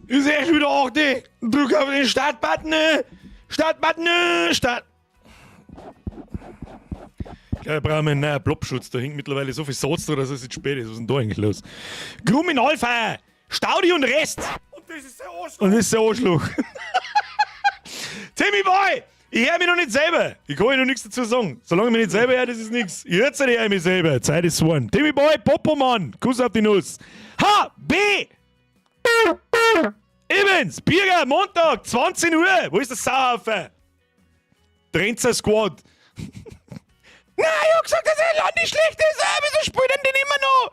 Ist echt wieder 8. Drück auf den Startbutton. Startbutton. Start. Ja, brauchen wir einen neuen Blobschutz. Da hängt mittlerweile so viel Salz drin, dass es jetzt spät ist. Was ist denn da eigentlich los? Kriminalfeier. Staudi und Rest. Und das ist der Arschloch. Und das ist der Arschloch. Timmy Boy! Ich höre mich noch nicht selber. Ich kann ja noch nichts dazu sagen. Solange ich mich nicht selber höre, das ist nichts. Jetzt höre ich mich selber. Zeit ist geworden. Timmy Boy, Popomann. Kuss auf die Nuss. H, B. Evans, Birger, Montag, 20 Uhr. Wo ist der Sauhaufen? Trenzer Squad. Nein, ich hab gesagt, dass der Land nicht schlecht ist. Wieso spielt denn den immer noch?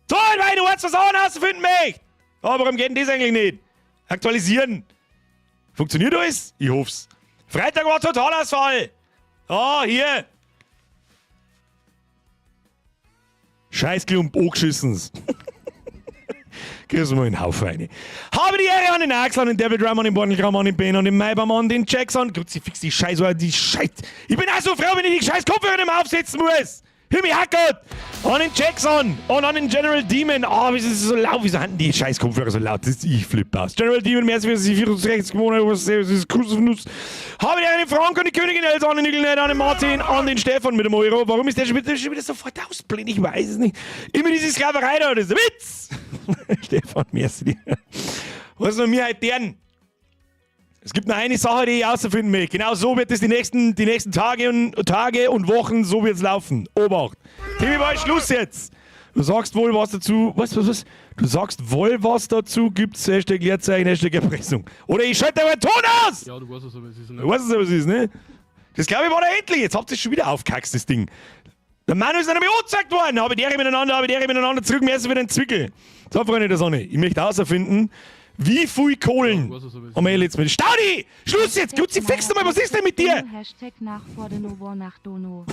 So, weil du was auch herausfinden möchte. Aber warum geht denn das eigentlich nicht? Aktualisieren. Funktioniert alles? Ich hoff's. Freitag war Totalausfall. Ah, hier. Scheißklump, angeschissens. Kriegst du mal einen Haufen rein. Habe die Ehre an den Axel, an den Devil Drum, an den Bornelgramm, an den Ben, an den Maibaum, an den Jackson. Kruzifix, die Scheiße, die Scheiße. Ich bin auch so froh, wenn ich die scheiß Kopfhörer nicht mehr aufsetzen muss. Himmel, Hackgott! An den Jackson und an den General Demon. Ah, oh, wieso ist das so laut? Wieso haben die scheiß Kopfhörer so laut? Das ist, ich flippe aus. General Demon, mehr als 64 Monate, was ist Kuss. Habe die einen Frank und die Königin Elsa, an den Nigel, an den Martin, an den Stefan mit dem Euro. Warum ist der schon wieder sofort ausblenden? Ich weiß es nicht. Immer diese Sklaverei da, das ist ein Witz. Stefan, merci dir. Was noch mir halt deren? Es gibt noch eine Sache, die ich herausfinden möchte. Genau so wird es die nächsten Tage und Wochen, so wird es laufen. Obacht. Timmy Boy, Schluss jetzt. Du sagst wohl was dazu. Was, was, was? Du sagst wohl was dazu, gibt's #Leerzeichen, #Erpressung. Oder ich schalte aber Ton aus! Ja, du weißt es, aber es ist Du weißt es, was es ist, ne? Das, glaube ich, war der endlich. Jetzt habt ihr es schon wieder aufgehaxt, das Ding. Der Manu ist nämlich angezeigt worden. Habe die Ehre miteinander, habe die Ehre miteinander zurück, mir ist wieder ein Zwickel. So, Freunde der Sonne, ich möchte herausfinden, wie viel Kohlen Ja, du weißt es, aber es haben wir ist- jetzt mit. Staudi! Schluss jetzt! Kruzifix nochmal, was ist denn mit dir? Hashtag nach vor Dono nach Dono.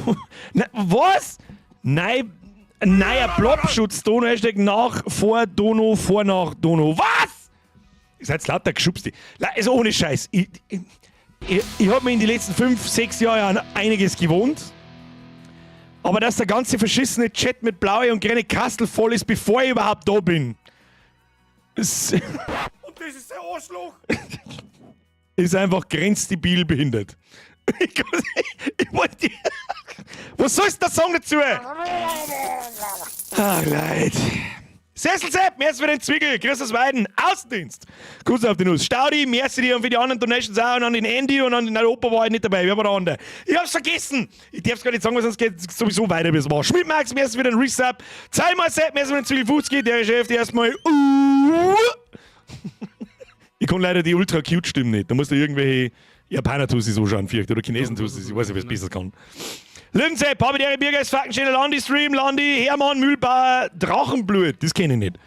Na, was? Nein, neuer Blobschutz, Dono, #nach, vor Dono, vor nach Dono. Was? Ihr seid lauter Geschubste. Also ohne Scheiß. Ich hab mir in den letzten 5, 6 Jahren an einiges gewohnt. Aber dass der ganze verschissene Chat mit blaue und grüne Kastel voll ist, bevor ich überhaupt da bin, ist, Und das ist der Arschloch. ist einfach grenzdebil behindert. Ich wollte. Was sollst du da sagen dazu? Ach, Leid. Sessel Sepp, merci für den Zwickel. Grüß aus Weiden. Außendienst. Kuss auf die Nuss. Staudi, merci dir und für die anderen Donations auch und an den Andy und an den, nein, der Opa war halt nicht dabei. Wer war der andere? Ich hab's vergessen. Ich darf's gar nicht sagen, weil sonst geht es sowieso weiter, wie es war. Schmidt Max, merci für den Resub. Zeilmal Sepp, merci für den Zwickel 50. Der Chef, der erstmal. Ich kann leider die ultra cute Stimme nicht. Da musst du irgendwelche Japaner-Tussis anschauen, vielleicht, oder Chinesen-Tussis. Ich weiß nicht, wer es besser kann. Löwensepp, habe die Birger, ist Fackenschädel, Landi Stream, Landi, Hermann, Mühlbauer, Drachenblut. Das kenne ich nicht.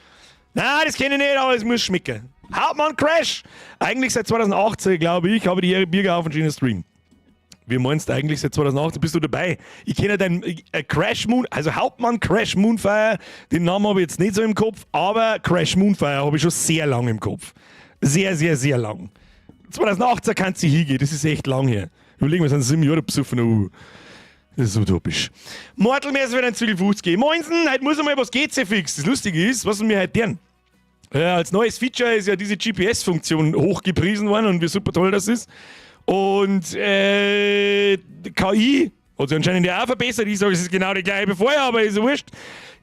Nein, das kenne ich nicht, aber es muss schmecken. Hauptmann Crash! Eigentlich seit 2018, glaube ich, habe die Ehre Birger auf einen Stream. Wie meinst du eigentlich seit 2018 bist du dabei? Ich kenne deinen Crash Moon, also Hauptmann Crash Moonfire, den Namen habe ich jetzt nicht so im Kopf, aber Crash Moonfire habe ich schon sehr lang im Kopf. Sehr, sehr, sehr lang. 2018 kannst du hingehen, das ist echt lang her. Überlegen wir, sind 7 Jahre besoffen. Oh. Das ist utopisch. Mortal, mir ist wieder ein Zwiegel 50. Moinsen, heute muss einmal was geht fix. Das Lustige ist, was wir heute deren? Ja, als neues Feature ist ja diese GPS-Funktion hochgepriesen worden und wie super toll das ist. Und KI hat sich anscheinend ja auch verbessert. Ich sage, es ist genau die gleiche wie vorher, aber ist ja wurscht.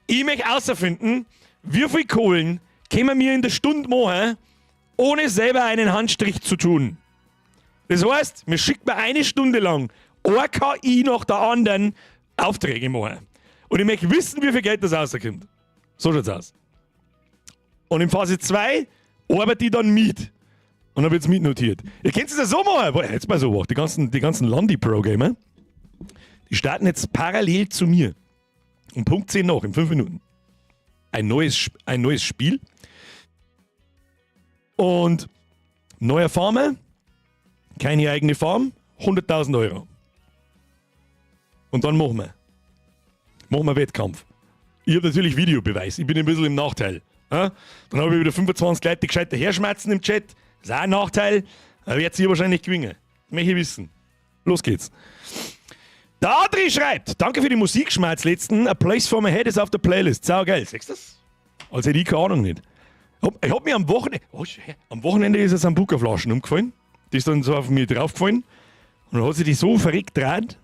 Ich möchte herausfinden, wie viel Kohlen können wir in der Stunde machen, ohne selber einen Handstrich zu tun. Das heißt, mir schickt mir eine Stunde lang eine KI nach der anderen Aufträge machen. Und ich möchte wissen, wie viel Geld das rauskommt. So schaut's aus. Und in Phase 2 arbeite ich dann mit. Und habe jetzt mitnotiert. Ihr könnt es ja so machen. Boah, jetzt mal so gemacht. Die ganzen Landi-Pro-Gamer, die starten jetzt parallel zu mir. Um Punkt 10 noch, in 5 Minuten. Ein neues Spiel. Und neuer Farmer, keine eigene Farm, 100.000 Euro. Und dann machen wir. Machen wir Wettkampf. Ich habe natürlich Videobeweis. Ich bin ein bisschen im Nachteil. Ja? Dann habe ich wieder 25 Leute, die gescheit daherschmerzen im Chat. Das ist auch ein Nachteil. Aber werdet ihr wahrscheinlich gewinnen. Möchte ich wissen. Los geht's. Der Adri schreibt: Danke für die Musikschmerz letzten. A Place for My Head ist auf der Playlist. Sau geil. Siehst du das? Als hätte ich keine Ahnung nicht. Ich hab mir am Wochenende, oh, am Wochenende ist es Sambuca-Flaschen umgefallen. Die ist dann so auf mich draufgefallen. Und dann hat sich die so verrückt gedreht.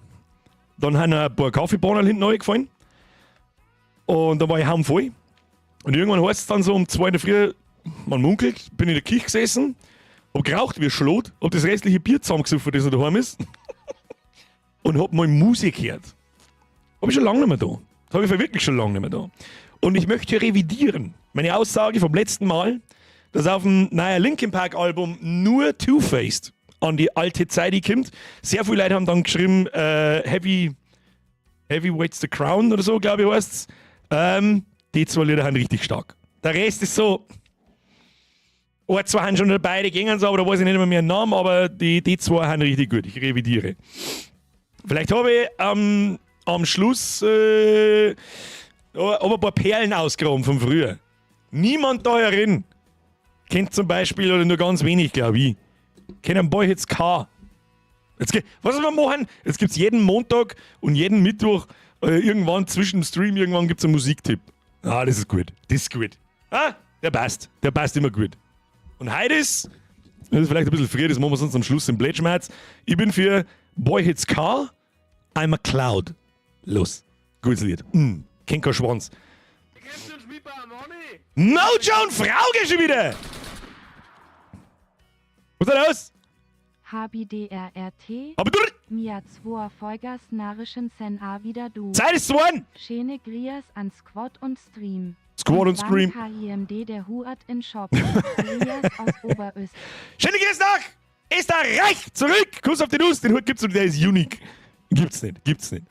Dann haben noch ein paar Kaffeebohnen hinten reingefallen. Und dann war ich voll. Und irgendwann heißt es dann so um 2 in der Früh, man munkelt, bin in der Küche gesessen, hab geraucht wie Schlot, hab das restliche Bier zusammengesoffen, das noch daheim ist. Und hab mal Musik gehört. Hab ich schon lange nicht mehr da. Das hab ich wirklich schon lange nicht mehr da. Und ich möchte revidieren meine Aussage vom letzten Mal, dass auf dem neuen Linkin Park Album nur Two Faced an die alte Zeit kommt. Sehr viele Leute haben dann geschrieben, Heavy Wears the Crown oder so, glaube ich, heißt's. Die zwei Lieder sind richtig stark. Der Rest ist so. Ein, zwei haben schon dabei, die gingen so, aber da weiß ich nicht mehr ihren Namen, aber die zwei sind richtig gut. Ich revidiere. Vielleicht habe ich am Schluss aber ein paar Perlen ausgegraben von früher. Niemand da herin kennt zum Beispiel, oder nur ganz wenig, glaube ich, kennen Boy Hits Car. Jetzt, was wir machen? Jetzt gibt es jeden Montag und jeden Mittwoch irgendwann zwischen dem Stream, irgendwann gibt es einen Musiktipp. Ah, das ist gut. Das ist gut. Ah, der passt. Der passt immer gut. Und heute ist, das ist vielleicht ein bisschen früher, das machen wir sonst am Schluss im Plätschmerz. Ich bin für Boy Hits Car, I'm a Cloud. Los. Gutes Lied. Kennt kein Schwanz. Mojo und Frauge schon wieder! Was ist da los? Habi DRRT. Aber du. Mia zwoa Vollgas narischen Sen A wieder du. Zeit ist one! Schene Grias an Squad und Stream. Squad und Stream. KIMD der Huat in Shop. Grias aus Oberösterreich. Schöne Grüße nach Österreich! Zurück! Kuss auf die Nuss, den Hut gibt's und der ist unique. Gibt's nicht, gibt's nicht.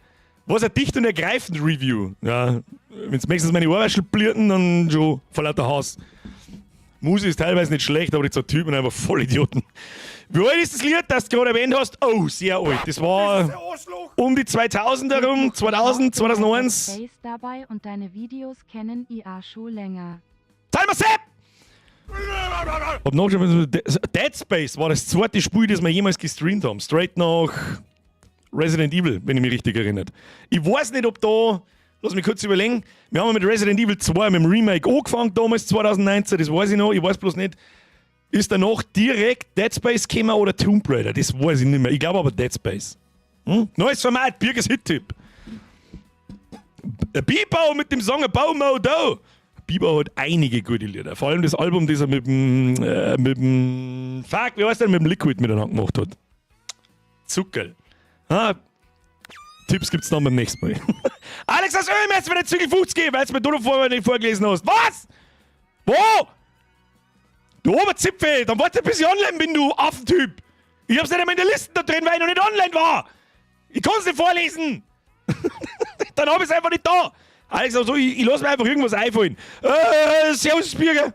Was ein dicht und ergreifend Review. Ja, wenn's möchtest meine Ohrwaschel blirten, dann schon vor lauter Hass. Musik ist teilweise nicht schlecht, aber die zwei Typen einfach voll Idioten. Wie alt ist das Lied, das du gerade erwähnt hast? Oh, sehr alt. Das war um die 2000er rum, 2000, 2001. Space dabei und deine Videos kennen IA schon länger. Timer Sepp! Hab nachgeschaut, Dead Space war das zweite Spiel, das wir jemals gestreamt haben. Straight nach Resident Evil, wenn ich mich richtig erinnere. Ich weiß nicht, ob da, lass mich kurz überlegen, wir haben mit Resident Evil 2 mit dem Remake angefangen damals, 2019, das weiß ich noch, ich weiß bloß nicht, ist danach direkt Dead Space gekommen oder Tomb Raider, das weiß ich nicht mehr. Ich glaube aber Dead Space. Neues Format, Birgers Hit-Tipp. Biebau mit dem Song Bau Do. Biebau hat einige gute Lieder. Vor allem das Album, das er mit dem, fuck, wie heißt der, mit dem Liquid miteinander gemacht hat. Zuckerl. Ah, Tipps gibt's dann beim nächsten Mal. Alex aus Öl, jetzt wieder Zügel 50, weil du mir du vorher nicht vorgelesen hast. Was? Wo? Du Oberzipfel, dann warte, bis ich online bin, du Affentyp. Ich hab's nicht einmal in der Liste da drin, weil ich noch nicht online war. Ich kann's nicht vorlesen. Dann hab ich's einfach nicht da. Alex, also, ich lass mir einfach irgendwas einfallen. Servus, Birger.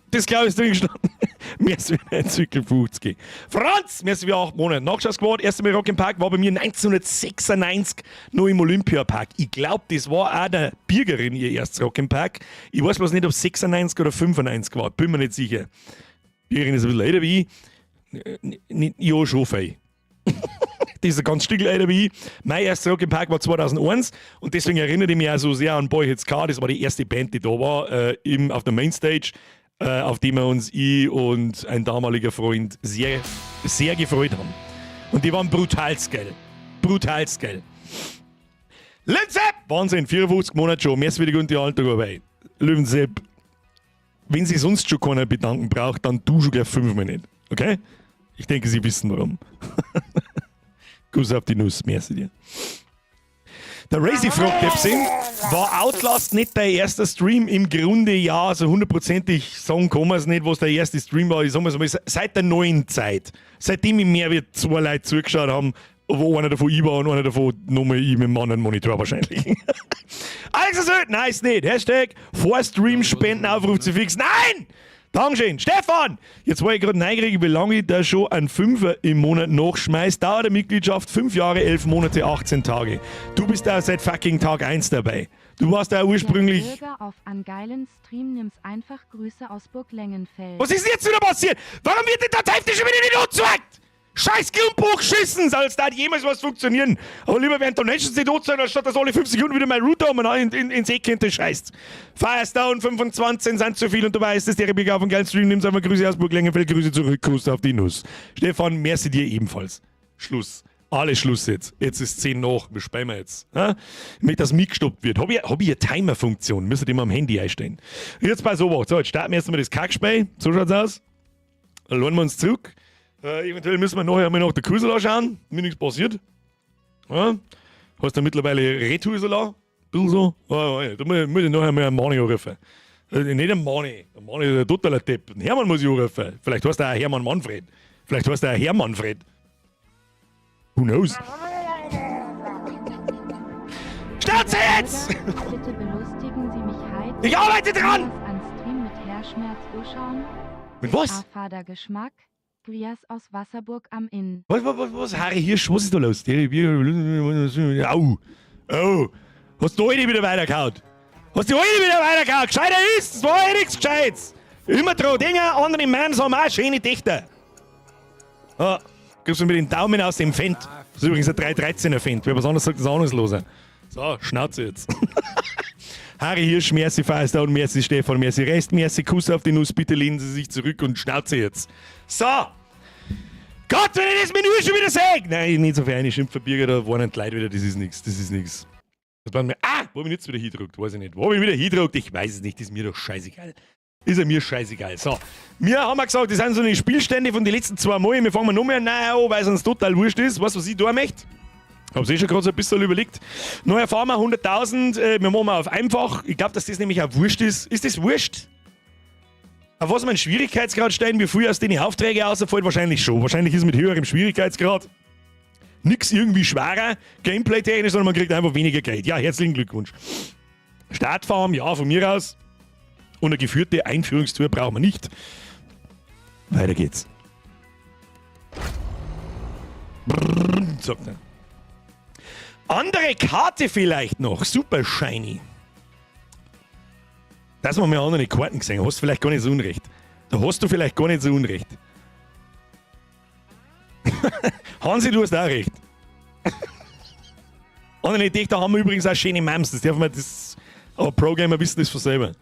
Das, glaube ich, ist drin gestanden. Mir ist wieder ein Zykel 50. Franz, mir ist wieder 8 Monate. Nachschaus geworden, erste Mal Rock im Park war bei mir 1996 noch im Olympiapark. Ich glaube, das war auch der Birgerin ihr erstes Rock im Park. Ich weiß bloß nicht, ob es 96 oder 95 war. Bin mir nicht sicher. Birgerin ist ein bisschen älter wie ich. Ja, schon viel. Die ist ein ganz Stück älter wie ich. Mein erster Rock im Park war 2001 und deswegen erinnere ich mich auch so sehr an Boy Hits Car. Das war die erste Band, die da war, auf der Mainstage, auf die wir uns, ich und ein damaliger Freund, sehr, sehr gefreut haben. Und die waren brutal geil. Brutal geil. Löwensepp! Wahnsinn, 54 Monate schon. Mehr ist wieder gut die Alltag dabei. Löwensepp, wenn sie sonst schon keiner bedanken braucht, dann du schon gleich 5 Minuten. Okay? Ich denke, Sie wissen, warum. Kuss auf die Nuss, merci dir. Der Racy fragt, Depsi, war Outlast nicht dein erster Stream? Im Grunde ja, also hundertprozentig sagen kann man es nicht, was der erste Stream war. Ich sag mal so, seit der neuen Zeit, seitdem ich mehr wie zwei Leute zugeschaut haben, wo einer davon ich war und einer davon nochmal ich mit dem anderen Monitor wahrscheinlich. Alex Söd, nice nicht. #Vorstream-Spendenaufruf zu fix. Nein! Dankeschön. Stefan! Jetzt war ich gerade neugierig, wie lange ich da schon einen Fünfer im Monat nachschmeiß. Dauer der Mitgliedschaft 5 Jahre, 11 Monate, 18 Tage. Du bist da seit fucking Tag 1 dabei. Du warst da ursprünglich. Bürger auf an geilen Stream nimm's einfach. Grüße aus Burglengenfeld. Was ist denn jetzt wieder passiert? Warum wird die Datei schon wieder nicht angezeigt? Scheiß Klump geschissen, als da jemals was funktionieren. Aber lieber während Donations nicht da sein, anstatt dass alle 5 Sekunden wieder mein Router um ins Eck hinter scheißt. Firestone 25 sind zu viel und du weißt es, der Rebecca auf dem geilen Stream nimmt einfach Grüße aus Burg Längenfeld, Grüße zurück, Kuss auf die Nuss. Stefan, merci dir ebenfalls. Schluss. Alles Schluss jetzt. Jetzt ist 10 nach, wir spielen wir jetzt. Ja? Ich möchte, dass mitgestoppt wird. Hab ich eine Timer-Funktion? Müsstet ihr immer am Handy einstellen. Jetzt bei sowas. So, jetzt starten wir erstmal das Kackspiel. So schaut's aus. Dann lohnen wir uns zurück. Eventuell müssen wir nachher mal nach der Kusela schauen, mir nichts passiert. Ja? Hast du mittlerweile Rethusela? Bisschen so. Ja, ja, da muss ich nachher mal einen Mani anrufen. Nicht einen Mani. Der Mani ist ein totaler Depp. Den Hermann muss ich anrufen. Vielleicht heißt er auch Hermann Manfred. Vielleicht heißt er auch Herr Manfred. Who knows? Schnauze jetzt! Bitte belustigen Sie mich heute. Ich arbeite dran! An Stream mit Herrschmerz anschauen. Mit was? Afader Geschmack. Grias aus Wasserburg am Inn. Was, was, was, was, Harry Hirsch, was ist da los? Au! Oh! Hast du heute wieder weitergehauen? Hast du heute wieder weitergehauen? Gescheiter ist! Das war eh nichts Gescheites! Immer dran denken, andere Männer haben auch schöne Dichter. Ah, gibst du mir den Daumen aus dem Fendt. Das ist übrigens ein 313er Fendt. Wer was anderes sagt, ist ahnungsloser. So, Schnauze jetzt. Harry Hirsch, merci Firestone, merci Stefan, merci Rest, merci Kuss auf die Nuss, bitte lehnen Sie sich zurück und Schnauze jetzt. So! Gott, wenn ich das Menü schon wieder sehe! Nein, nicht so viel eine Schimpferbürger, da waren die Leute wieder, das ist nix, das ist nix. Das war mir, wo hab ich jetzt wieder hingedruckt? Weiß ich nicht. Wo hab ich wieder hingedruckt? Ich weiß es nicht, ist mir doch scheißegal. Ist ja mir scheißegal. So, wir haben ja gesagt, das sind so eine Spielstände von den letzten 2 Mal. Wir fangen noch mehr neu an, weil es uns total wurscht ist. Weißt du, was ich da möchte? Hab's eh schon gerade so ein bisschen überlegt. Neu erfahren wir 100.000, wir machen mal auf einfach. Ich glaub, dass das nämlich auch wurscht ist. Ist das wurscht? Auf was man einen Schwierigkeitsgrad stellen, wie viel aus den Aufträge rausfällt, wahrscheinlich schon. Wahrscheinlich ist mit höherem Schwierigkeitsgrad nix irgendwie schwerer, gameplay-technisch, sondern man kriegt einfach weniger Geld. Ja, herzlichen Glückwunsch. Startfarm, ja, von mir aus. Und eine geführte Einführungstour brauchen wir nicht. Weiter geht's. Brrr, sagt er. Andere Karte vielleicht noch. Super shiny. Dass wir mal andere Karten gesehen haben. Hast du vielleicht gar nicht so unrecht. Da hast du vielleicht gar nicht so unrecht. Hansi, du hast auch recht. Andere Dichter haben übrigens auch schöne Mams. Das darf man, das, aber Pro-Gamer wissen das von selber.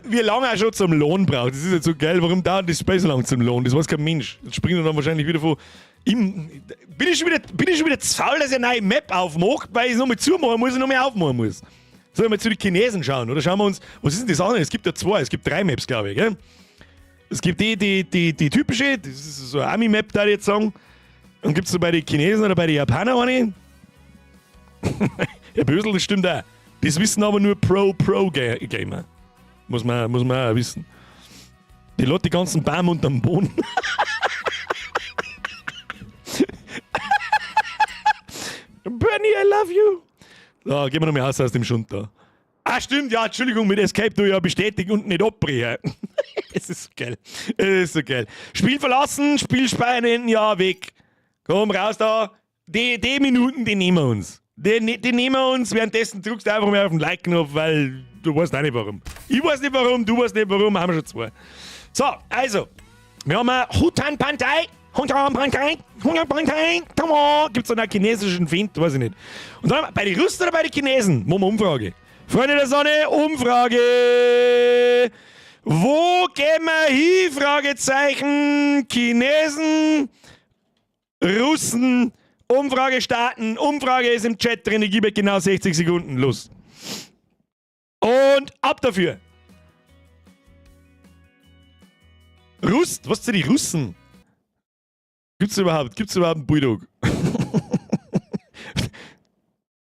Wie lange er schon zum Lohn braucht, das ist jetzt so geil. Warum dauert das Spiel so lange zum Lohn? Das weiß kein Mensch. Jetzt springt er dann wahrscheinlich wieder von. Im, bin ich schon wieder, bin ich schon wieder zu faul, dass ich eine neue Map aufmache, weil ich es nochmal zumachen muss und nochmal aufmachen muss. Sollen wir mal zu den Chinesen schauen? Oder schauen wir uns, was ist denn das andere? Es gibt ja 2, es gibt 3 Maps, glaube ich. Gell? Es gibt die typische, das ist so eine Ami-Map, da ich jetzt sagen. Und gibt's so bei den Chinesen oder bei den Japanern eine? Herr Bösel, das stimmt auch. Das wissen aber nur Pro-Pro-Gamer. Muss man auch wissen. Die Leute die ganzen Bäume unterm Boden. Bernie, I love you. So, gehen wir nochmal raus aus dem Schund da. Ah, stimmt, ja, Entschuldigung, mit Escape du ja bestätigen und nicht abbrechen. Es ist so geil. Es ist so geil. Spiel verlassen, Spiel speichern, ja, weg. Komm, raus da. Die Minuten, die nehmen wir uns. Die nehmen wir uns. Währenddessen drückst du einfach mal auf den Like-Knopf, weil du weißt auch nicht warum. Ich weiß nicht warum, du weißt nicht warum, haben wir schon 2. So, also. Wir haben eine Hutan Pantei. Hutan Pantei. Hutan Pantei. Come on. Gibt's da einen chinesischen Find? Weiß ich nicht. Und dann bei den Russen oder bei den Chinesen? Machen wir Umfrage. Freunde der Sonne, Umfrage. Wo gehen wir hin? Fragezeichen. Chinesen, Russen, Umfrage starten. Umfrage ist im Chat drin. Ich gebe genau 60 Sekunden. Los. Und ab dafür. Rust? Was sind die Russen? Gibt's überhaupt einen Bulldog?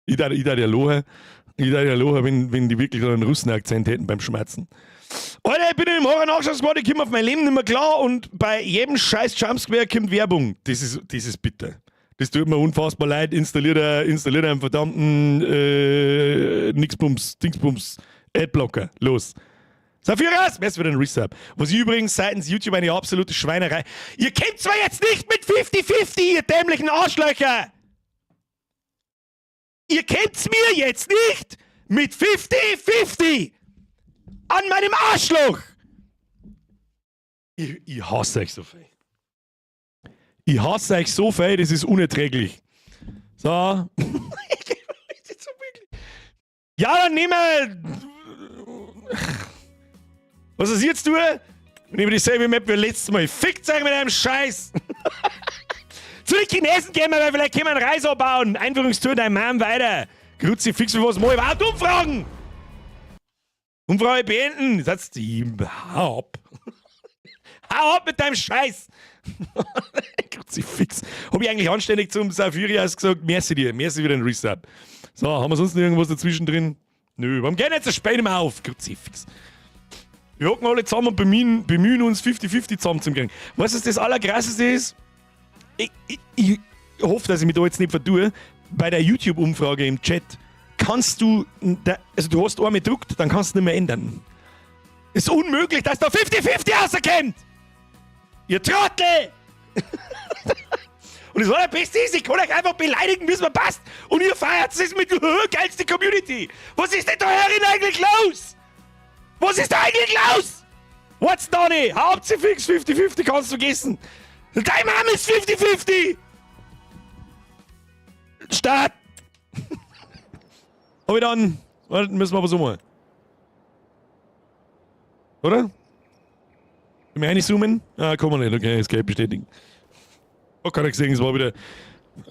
Ich darf ja lachen. Ich darf ja lachen, wenn die wirklich so einen Russen-Akzent hätten beim Schmerzen. Alter, ich bin im Horror-Nachschauen ich komme auf mein Leben nicht mehr klar und bei jedem scheiß Jumpscare kommt Werbung. Das ist bitter. Das tut mir unfassbar leid. Installiert einen verdammten Nixbums, Dingsbums, Adblocker. Los. Safiras, wer ist wieder ein Resub? Was ich übrigens seitens YouTube eine absolute Schweinerei. Ihr kennt zwar jetzt nicht mit 50-50, ihr dämlichen Arschlöcher! Ihr kennt's mir jetzt nicht mit 50-50! An meinem Arschloch! Ich hasse euch so viel. Ich hasse euch so viel, das ist unerträglich. So. Ja, dann nehmen wir. Was ist jetzt tun? Nehmen wir dieselbe Map wie letztes Mal. Fickt euch mit einem Scheiß! Zu den Chinesen gehen wir, weil vielleicht können wir einen Reis bauen. Einführungstour dein Mann weiter. Kruzifix, was mal überhaupt umfragen! Umfrage beenden! Das heißt, hau ab! Hau ab mit deinem Scheiß! Kruzifix. Hab ich eigentlich anständig zum Saphirias gesagt, merci dir, merci für den Resub. So, haben wir sonst noch irgendwas dazwischen drin? Nö, warum gehen jetzt das Spiel nicht mehr auf? Kruzifix. Wir hocken alle zusammen und bemühen uns, 50-50 zusammenzukriegen. Weißt du, was das Allerkrasseste ist? Ich hoffe, dass ich mich da jetzt nicht vertue. Bei der YouTube-Umfrage im Chat kannst du, also du hast einmal gedruckt, dann kannst du nicht mehr ändern. Ist unmöglich, dass da 50-50 rauskommt! Ihr Trottel! Und das Allerbeste ist, ich kann euch einfach beleidigen, wie es mir passt. Und ihr feiert es mit geilste Community. Was ist denn da herin eigentlich los? Was ist da eigentlich los? What's Donny? Hauptsächlich 50-50 kannst du vergessen. Dein Mom ist 50-50! Start! Hab ich dann. Warte, müssen wir aber so machen. Oder? Können wir reinzoomen? Ah, kann man nicht. Okay, Escape bestätigen. Oh, kann ich gesehen, es war wieder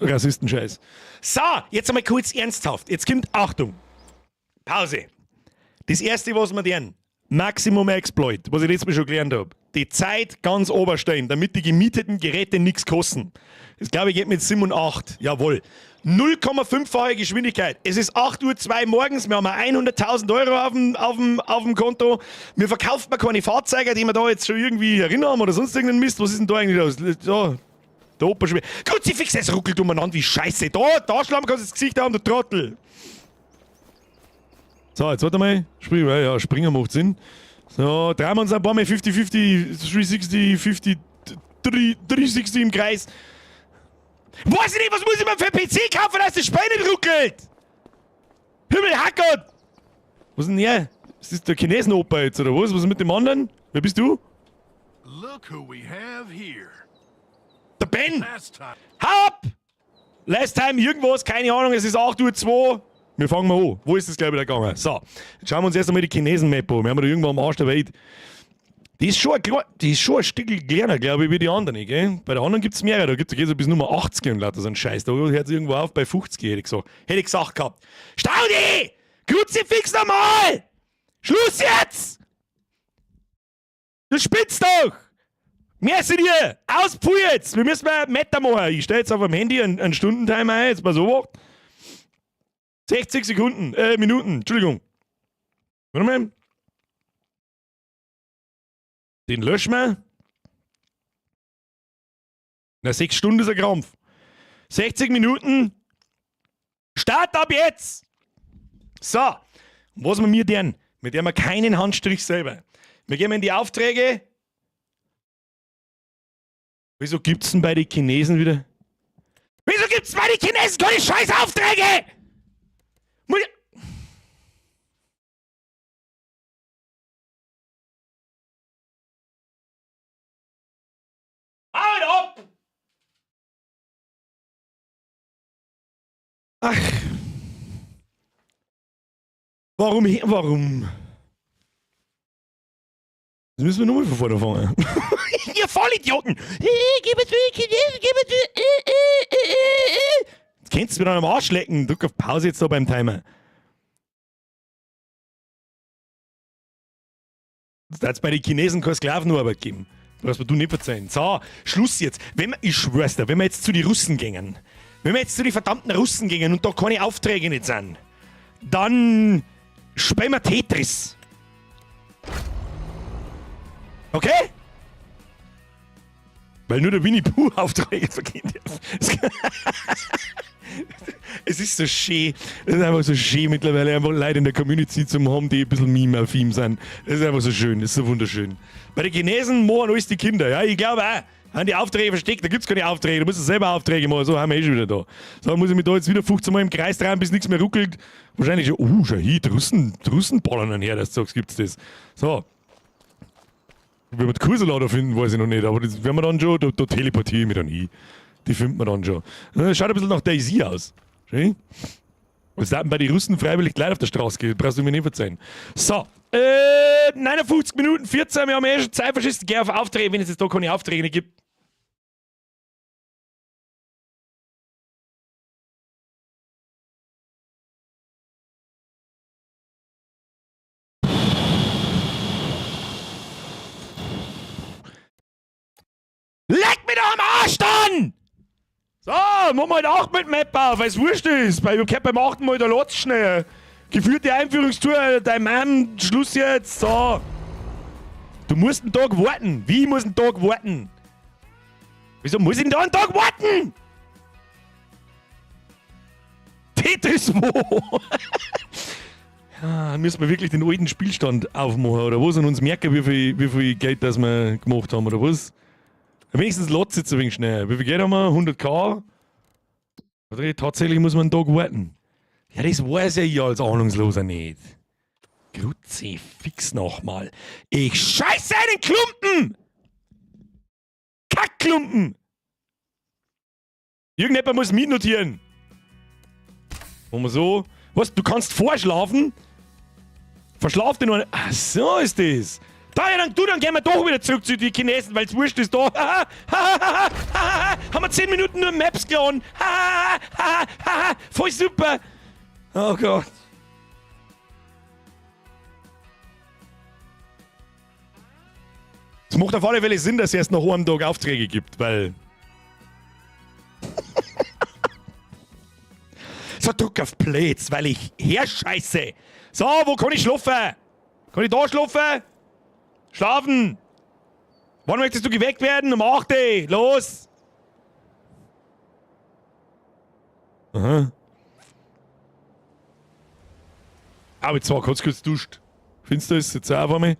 Rassistenscheiß. So, jetzt einmal kurz ernsthaft. Jetzt kommt Achtung. Pause. Das erste, was wir tun, Maximum Exploit, was ich letztes Mal schon gelernt habe. Die Zeit ganz oberstellen, damit die gemieteten Geräte nichts kosten. Das glaube ich geht mit 7 und 8. Jawohl. 0,5-fache Geschwindigkeit. Es ist 8.02 Uhr morgens, wir haben 100.000 Euro auf dem Konto. Wir verkaufen mal keine Fahrzeuge, die wir da jetzt schon irgendwie erinnern oder sonst irgendeinen Mist. Was ist denn da eigentlich los? Da, der Opa schon wieder. Kruzifix, es ruckelt umeinander wie Scheiße. Da schlamm kannst du das Gesicht haben, du Trottel. So, jetzt warte mal. Spring, ja, springen macht Sinn. So, drehen wir uns ein paar Mal 50-50, 360, 50, 360 im Kreis. Weiß ich nicht, was muss ich mir für einen PC kaufen, dass das Spiel nicht ruckelt? Himmel, Hackgott! Was ist denn her? Ist das der Chinesenoper jetzt, oder was? Was ist mit dem anderen? Wer bist du? Look who we have here. Der Ben! Last time. Hau ab! Last time irgendwas, keine Ahnung, es ist 8.02 Uhr. Wir fangen mal an. Wo ist das gleich wieder gegangen? So, jetzt schauen wir uns erst einmal die Chinesen-Map an. Wir haben da irgendwo am Arsch der Welt. Die ist schon ein Stück kleiner, glaube ich, wie die anderen, gell? Bei der anderen gibt es mehrere. Da gibt es so bis Nummer 80 und lauter so ein Scheiß. Da hört es irgendwo auf bei 50, hätte ich gesagt. Hätte ich gesagt gehabt. Staudi! Kruzifix nochmal! Schluss jetzt! Du spinnst doch! Merci dir! Aus, pfui jetzt! Wir müssen mal Meter machen. Ich stelle jetzt auf dem Handy einen Stundentimer ein, jetzt mal so. 60 Sekunden, Minuten, Entschuldigung. Warte mal. Den löschen wir. Na, 6 Stunden ist ein Krampf. 60 Minuten. Start ab jetzt! So, und was wir mir denn? Mit der wir keinen Handstrich selber. Wir gehen in die Aufträge. Wieso gibt's denn bei den Chinesen wieder? Wieso gibt's bei den Chinesen keine scheiß Aufträge? Muss ich. Halt ab! Ach. Warum? Warum? Jetzt müssen wir nochmal von vorne fangen. Ihr Vollidioten! Gib es zu, Chinesen, gib es zu. Jetzt könntest du mir dann am Arsch lecken. Drück auf Pause jetzt da beim Timer. Das hat's bei den Chinesen keine Sklavenarbeit geben. Brauchst mir du nicht verzeihen. So, Schluss jetzt. Wenn wir, ich schwör's dir, wenn wir jetzt zu den Russen gingen, wenn wir jetzt zu den verdammten Russen gingen und da keine Aufträge nicht sind, dann spielen wir Tetris. Okay? Weil nur der Winnie Pooh Aufträge vergeben darf. Es ist so schön. Es ist einfach so schön mittlerweile, einfach Leute in der Community zu haben, die ein bisschen meme-affin sind. Das ist einfach so schön, das ist so wunderschön. Bei den Chinesen machen alles die Kinder, ja, ich glaube auch. Haben die Aufträge versteckt, da gibt's keine Aufträge, du musst selber Aufträge machen, so haben wir eh schon wieder da. So, muss ich mich da jetzt wieder 15 Mal im Kreis drehen, bis nichts mehr ruckelt. Wahrscheinlich schon, schau hier, die Russen ballern dann her, dass du sagst, gibt's das. So. Wie wir die Kurselader finden, weiß ich noch nicht, aber das werden wir dann schon, da teleportiere ich mich dann hin. Die findet man dann schon. Schaut ein bisschen nach DayZ aus. Schön. Was da bei den Russen freiwillig gleich auf der Straße geht, brauchst du mir nicht verzeihen. So, 59 Minuten 14, wir haben eh schon Zeit verschissen. Geh auf Aufträge, wenn es jetzt da keine Aufträge nicht gibt. Leck mich doch am Arsch dann! So, machen wir halt auch mit Map auf, weil's wurscht ist. Weil ich beim 8. Mal der Lotz schnell. Geführte Einführungstour, dein Mann, Schluss jetzt, so. Du musst einen Tag warten. Wie muss einen Tag warten? Wieso muss ich denn da einen Tag warten? Tetris wo? Ja, müssen wir wirklich den alten Spielstand aufmachen, oder was? Und uns merken, wie viel Geld das wir gemacht haben, oder was? Wenigstens Lotz jetzt ein wenig schnell. Wie viel Geld haben wir? 100k? Tatsächlich muss man einen Tag warten. Ja, das weiß ja ich als Ahnungsloser nicht. Kruzifix nochmal. Ich scheiße einen Klumpen! Kackklumpen! Irgendjemand muss mitnotieren. Machen wir so. Was? Du kannst vorschlafen? Verschlaf dich nur. Ach, so ist das. Da, ja, dann, du, dann gehen wir doch wieder zurück zu den Chinesen, weil's wurscht ist da. Haben wir 10 Minuten nur Maps geladen. Voll super. Oh Gott. Es macht auf alle Fälle Sinn, dass es erst nach einem Tag Aufträge gibt, weil... So, drück auf Play jetzt, weil ich herscheiße. So, wo kann ich schlafen? Kann ich da schlafen? Schlafen! Wann möchtest du geweckt werden? Um 8 Uhr! Los! Aha. Aber jetzt war kurz duscht. Findest du das jetzt auch auf einmal?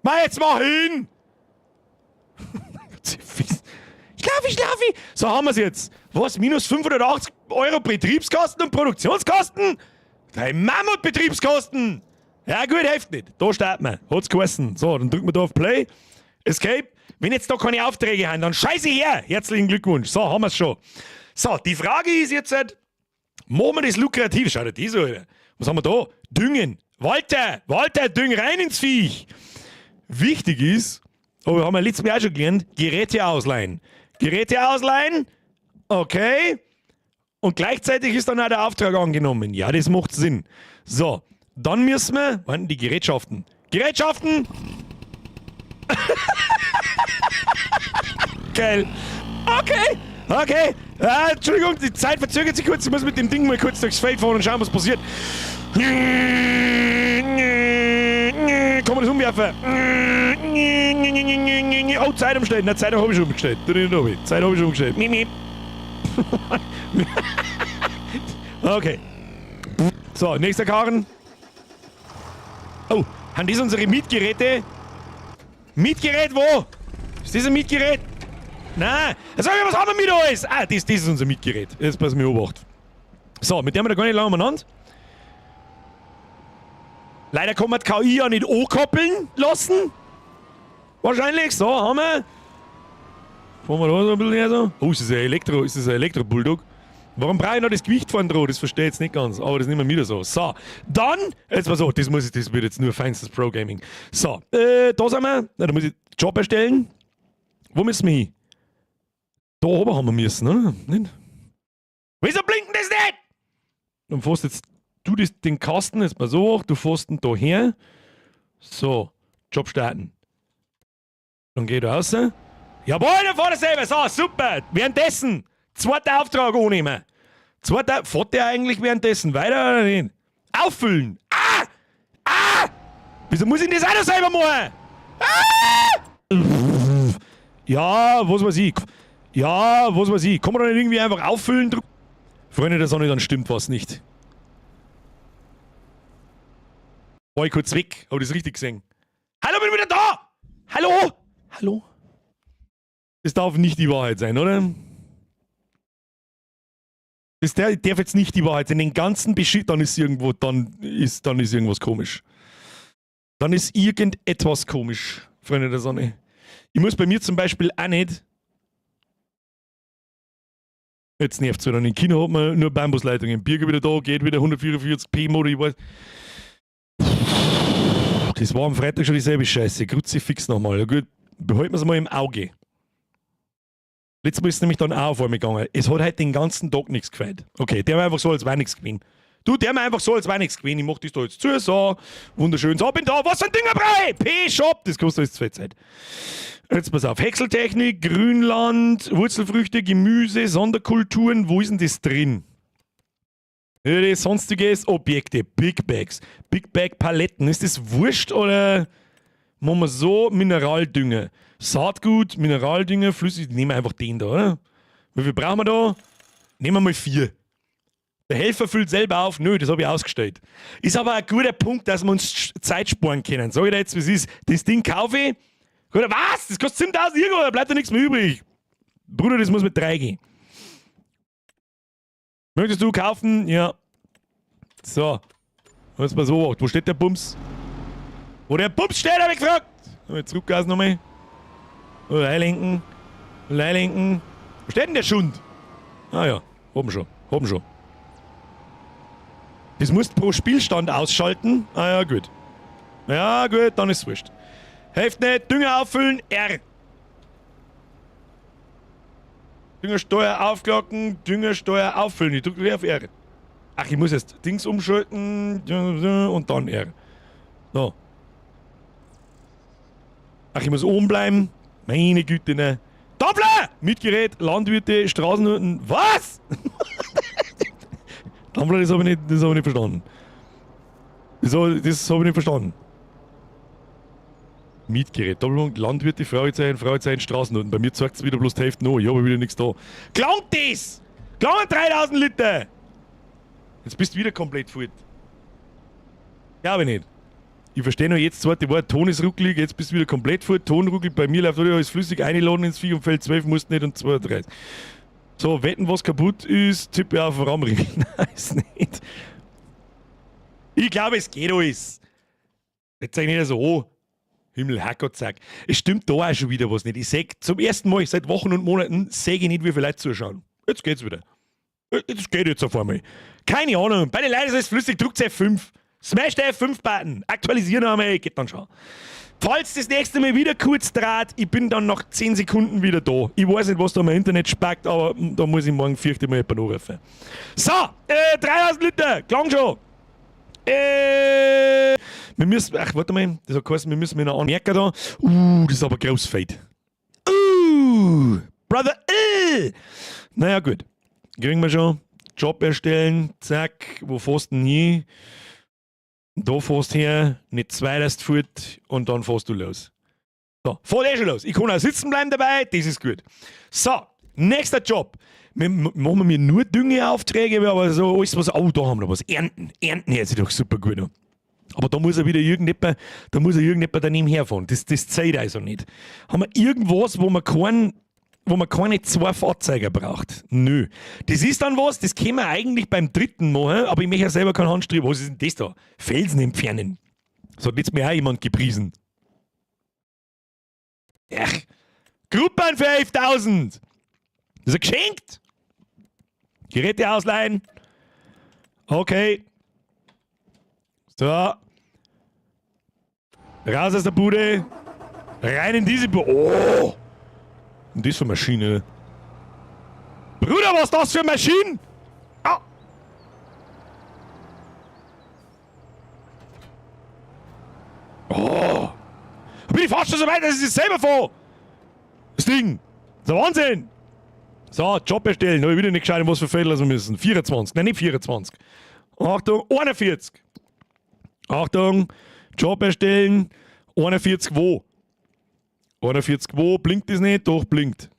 Mach jetzt mal hin! Schlafi, schlafi! So haben wir's jetzt. Was? Minus 580 Euro Betriebskosten und Produktionskosten? Dein Mammut-Betriebskosten! Ja gut, hilft nicht. Da starten wir. Hat's geheißen. So, dann drücken wir da auf Play. Escape. Wenn jetzt da keine Aufträge haben, dann scheiße her! Herzlichen Glückwunsch. So, haben wir's schon. So, die Frage ist jetzt halt, machen wir das lukrativ? Schau dir das an, Alter. Was haben wir da? Düngen. Walter! Walter, düng rein ins Viech! Wichtig ist, aber haben wir letztes Mal auch schon gelernt, Geräte ausleihen. Geräte ausleihen, okay. Und gleichzeitig ist dann auch der Auftrag angenommen. Ja, das macht Sinn. So, dann müssen wir, warten, die Gerätschaften. Gerätschaften! Geil. Okay, okay. Ah, Entschuldigung, die Zeit verzögert sich kurz. Ich muss mit dem Ding mal kurz durchs Feld fahren und schauen, was passiert. Kann man das umwerfen? Oh, Zeit umstellen. Na, Zeit habe ich schon umgestellt. Zeit habe ich schon umgestellt. Okay. So, nächster Karren. Oh, haben das unsere Mietgeräte? Mietgerät wo? Ist das ein Mietgerät? Nein. Sag ich, was haben wir mit alles? Ah, das ist unser Mietgerät. Jetzt pass mir Obacht. So, mit dem haben wir da gar nicht lange umeinander. Leider kann man die KI ja nicht ankoppeln lassen. Wahrscheinlich. So, haben wir. Fahren wir da so ein bisschen her so. Oh, ist das ein Elektro, ist das ein Elektro-Bulldog? Warum brauche ich noch das Gewicht vorn dran? Das verstehe ich jetzt nicht ganz, aber das nehmen wir wieder so. So, dann, jetzt pass auf, das muss ich, das wird jetzt nur feinstes Pro-Gaming. So, da sind wir. Na, da muss ich Job erstellen. Wo müssen wir hin? Da oben haben wir müssen, oder? Nicht? Wieso blinkt denn das nicht? Dann fährst jetzt du das, den Kasten, jetzt mal so hoch, du fährst ihn da her. So, Job starten. Dann geht er raus. Jawohl, dann fahr er selber. So, super. Währenddessen, zweiter Auftrag annehmen. Zweiter, fährt der eigentlich währenddessen weiter oder nicht? Auffüllen. Ah! Ah! Wieso muss ich denn das auch noch selber machen? Ah! Ja, was weiß ich. Ja, was weiß ich. Kann man da nicht irgendwie einfach auffüllen? Freunde der Sonne, dann stimmt was nicht. War ich kurz weg. Hab ich das richtig gesehen? Hallo, bin wieder da! Hallo! Hallo? Das darf nicht die Wahrheit sein, oder? Das darf jetzt nicht die Wahrheit sein. Den ganzen Beschiss, dann ist irgendwo, dann ist irgendwas komisch. Dann ist irgendetwas komisch, Freunde der Sonne. Ich muss bei mir zum Beispiel auch nicht. Jetzt nervt's wieder. In China hat man nur Bambusleitungen. Birger wieder da, geht wieder 144p Mode, ich weiß. Das war am Freitag schon dieselbe Scheiße. Kruzifix nochmal. Ja gut, behalten wir es mal im Auge. Letztes Mal ist es nämlich dann auch auf einmal gegangen. Es hat halt den ganzen Tag nichts gefällt. Okay, der war einfach so, als wäre nichts gewesen. Du, der mir einfach so, als wäre nichts gewesen. Ich mach das da jetzt zu, so. Wunderschön. So, bin da. Was für ein Düngerbrei? P-Shop. Das kostet alles zu viel Zeit. Jetzt pass auf. Häckseltechnik, Grünland, Wurzelfrüchte, Gemüse, Sonderkulturen. Wo ist denn das drin? Ja, sonstiges, Objekte, Big Bags, Big Bag Paletten. Ist das wurscht oder machen wir so Mineraldünger? Saatgut, Mineraldünger, flüssig. Nehmen wir einfach den da, oder? Wie viel brauchen wir da? Nehmen wir mal 4. Der Helfer füllt selber auf. Nö, das habe ich ausgestellt. Ist aber ein guter Punkt, dass wir uns Zeit sparen können. Sag ich dir jetzt, wie es ist. Das Ding kaufe ich. Oder was? Das kostet 7000 irgendwo, da bleibt ja nichts mehr übrig. Bruder, das muss mit 3 gehen. Möchtest du kaufen? Ja. So. Jetzt mal so, wo steht der Bums? Wo der Bums steht, hab ich gefragt! Jetzt Zurückgas nochmal. Einlenken. Einlenken. Wo steht denn der Schund? Ah ja, oben schon. Oben schon. Das musst du pro Spielstand ausschalten. Ah ja, gut. Ja, gut, dann ist es wurscht. Hilft nicht, Dünger auffüllen, R. Düngersteuer aufglocken, Düngersteuer auffüllen. Ich drücke auf R. Ach, ich muss jetzt Dings umschalten und dann R. So. Ach, ich muss oben bleiben. Meine Güte, ne. Dampfler! Mitgerät, Landwirte, Straßenhütten. Was? Dampfler, das habe ich nicht, das hab ich nicht verstanden. Das habe ich nicht verstanden. Mietgerät, Doppelpunkt, Landwirte, Fragezeichen, Fragezeichen, Straßenhütten. Bei mir zeigt es wieder bloß die Hälfte noch. Ich habe wieder nichts da. Klangt das! Klangt 3000 Liter! Jetzt bist du wieder komplett fort. Glaube ich nicht. Ich verstehe nur jetzt das zweite Wort, Ton ist ruckelig, jetzt bist du wieder komplett fort, Ton ruckelt, bei mir läuft alles flüssig, einladen ins Viech und Feld 12 musst nicht und 32. So, wetten, was kaputt ist, tippe auf den Rahmenring. Nein, ist nicht. Ich glaube, es geht alles. Jetzt sag ich nicht so, oh, Himmel, Herrgott, sag. Es stimmt da auch schon wieder was nicht. Ich seh zum ersten Mal seit Wochen und Monaten, sehe ich nicht, wie viele Leute zuschauen. Jetzt geht's wieder. Das geht jetzt auf einmal. Keine Ahnung. Bei den Leuten ist es flüssig, druckt F5. Smash der F5-Button. Aktualisieren einmal, geht dann schon. Falls das nächste Mal wieder kurz dreht, ich bin dann nach 10 Sekunden wieder da. Ich weiß nicht, was da mein Internet spackt, aber da muss ich morgen fürchte mal jemanden anrufen. So, 3000 Liter, klang schon. Wir müssen, ach, warte mal, das hat geheißen, wir müssen mit einer Anmerker da. Das ist aber großfeld. Brother, Naja, gut. Kriegen wir schon. Job erstellen, zack, wo fährst du denn hin? Da fährst du her, nicht zweitest fort und dann fährst du los. So, fährt eh schon los. Ich kann auch sitzen bleiben dabei, das ist gut. So, nächster Job. Wir machen wir nur Düngeaufträge, aber so alles, was. Oh, da haben wir noch was. Ernten. Ernten hört sich doch super gut an. Aber da muss er wieder irgendjemand, da muss er irgendjemand daneben herfahren. Das zählt also nicht. Haben wir irgendwas, wo man keine zwei Fahrzeuge braucht? Nö. Das ist dann was, das können wir eigentlich beim dritten machen, aber ich möchte ja selber keinen Handstrieb. Was ist denn das da? Felsen entfernen. So hat letztes Mal auch jemand gepriesen. Ach. Gruppern für 11.000. Das ist geschenkt. Geräte ausleihen. Okay. So. Raus aus der Bude. Rein in diese Bude. Oh. Und das für eine Maschine. Bruder, was ist das für eine Maschine? Ah. Oh. Da bin ich fast schon so weit, dass ich es selber fahre. Das Ding. Das ist ein Wahnsinn. So, Job erstellen. Habe ich wieder nicht gescheit, was für Fehler wir müssen. 24. Nein, nicht 24. Achtung, 41. Achtung, Job erstellen. 41 wo? 41 wo? Blinkt das nicht? Doch, blinkt.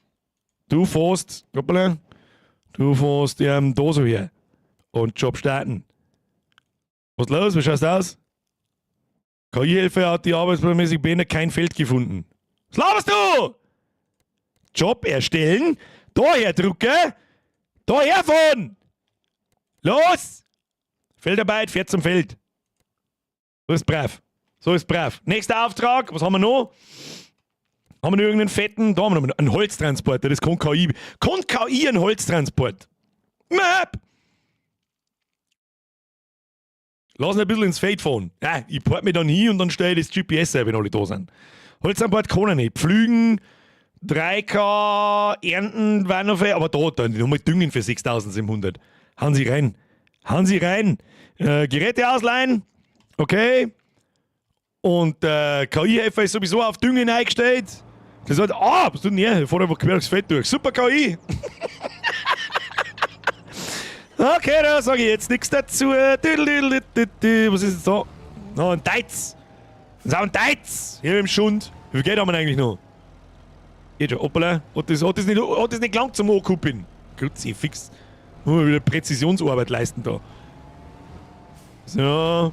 Du fährst, hoppala, du fährst da so her. Und Job starten. Was ist los? Wie schaust du aus? KI-Helfer hat die arbeitsmäßig behindert kein Feld gefunden. Was laberst du? Job erstellen. Daher drucke. Daher fahren. Los! Feldarbeit, fährt zum Feld. So ist brav. So ist brav. Nächster Auftrag, was haben wir noch? Haben wir noch irgendeinen fetten? Da haben wir noch einen Holztransporter, das kann KI. Kann KI einen Holztransport? Map! Lass ihn ein bisschen ins Feld fahren. Ja, ich port mich dann hin und dann stelle ich das GPS ein, wenn alle da sind. Holztransport kann er nicht. Pflügen, 3K, Ernten war noch viel, aber da, dann nochmal düngen für 6700. Hauen Sie rein. Hauen Sie rein. Geräte ausleihen. Okay. Und KI-Helfer ist sowieso auf Düngen eingestellt. Das hat, ah, was tut denn er? Fährt einfach quer durchs Feld durch. Super KI. Okay, da sage ich jetzt nichts dazu. Was ist jetzt da? Oh, ein Deiz. Das ist auch ein Deiz. Hier im Schund. Wie viel Geld haben wir eigentlich noch? Geht schon. Hoppala. Hat das nicht gelangt zum Ankuppeln? Kruzifix. Muss man wieder Präzisionsarbeit leisten da. So.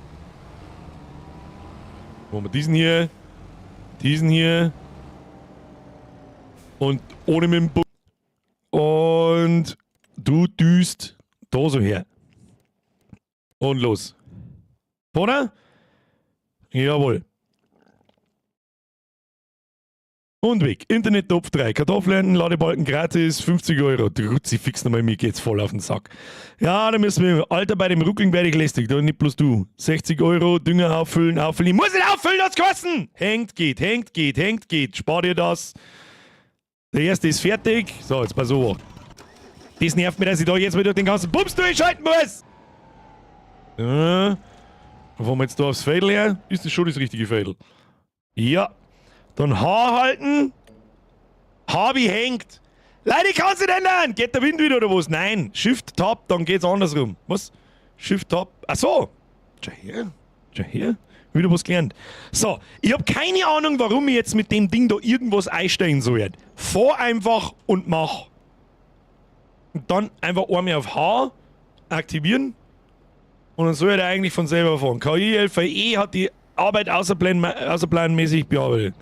Machen wir diesen hier. Diesen hier. Und ohne mit dem Bu. Und du düst da so her. Und los. Oder? Jawohl. Und weg. Internet Top 3. Kartoffeln, Ladebalken gratis, 50 Euro. Kruzifix nochmal, mir geht's voll auf den Sack. Ja, da müssen wir. Alter, bei dem Ruckeln werde ich lästig. Da nicht bloß du. 60 Euro, Dünger auffüllen, auffüllen. Ich muss nicht auffüllen, hat's kosten! Hängt, geht, hängt, geht, hängt, geht. Spar dir das. Der erste ist fertig. So, jetzt pass auf. Das nervt mich, dass ich da jetzt wieder den ganzen Bums durchschalten muss. Ja. Dann fahren wir jetzt da aufs Fädel her. Ist das schon das richtige Fädel? Ja. Dann H halten. H wie hängt. Leute, ich kann's nicht ändern. Geht der Wind wieder oder was? Nein. Shift Tab, dann geht's andersrum. Was? Shift Tab. Ach so. Schau her. Schau her. Wieder was gelernt. So, ich hab keine Ahnung, warum ich jetzt mit dem Ding da irgendwas einstellen soll. Fahr einfach und mach. Und dann einfach einmal auf H aktivieren. Und dann soll er eigentlich von selber fahren. KI LVE hat die Arbeit außerplanmäßig bearbeitet.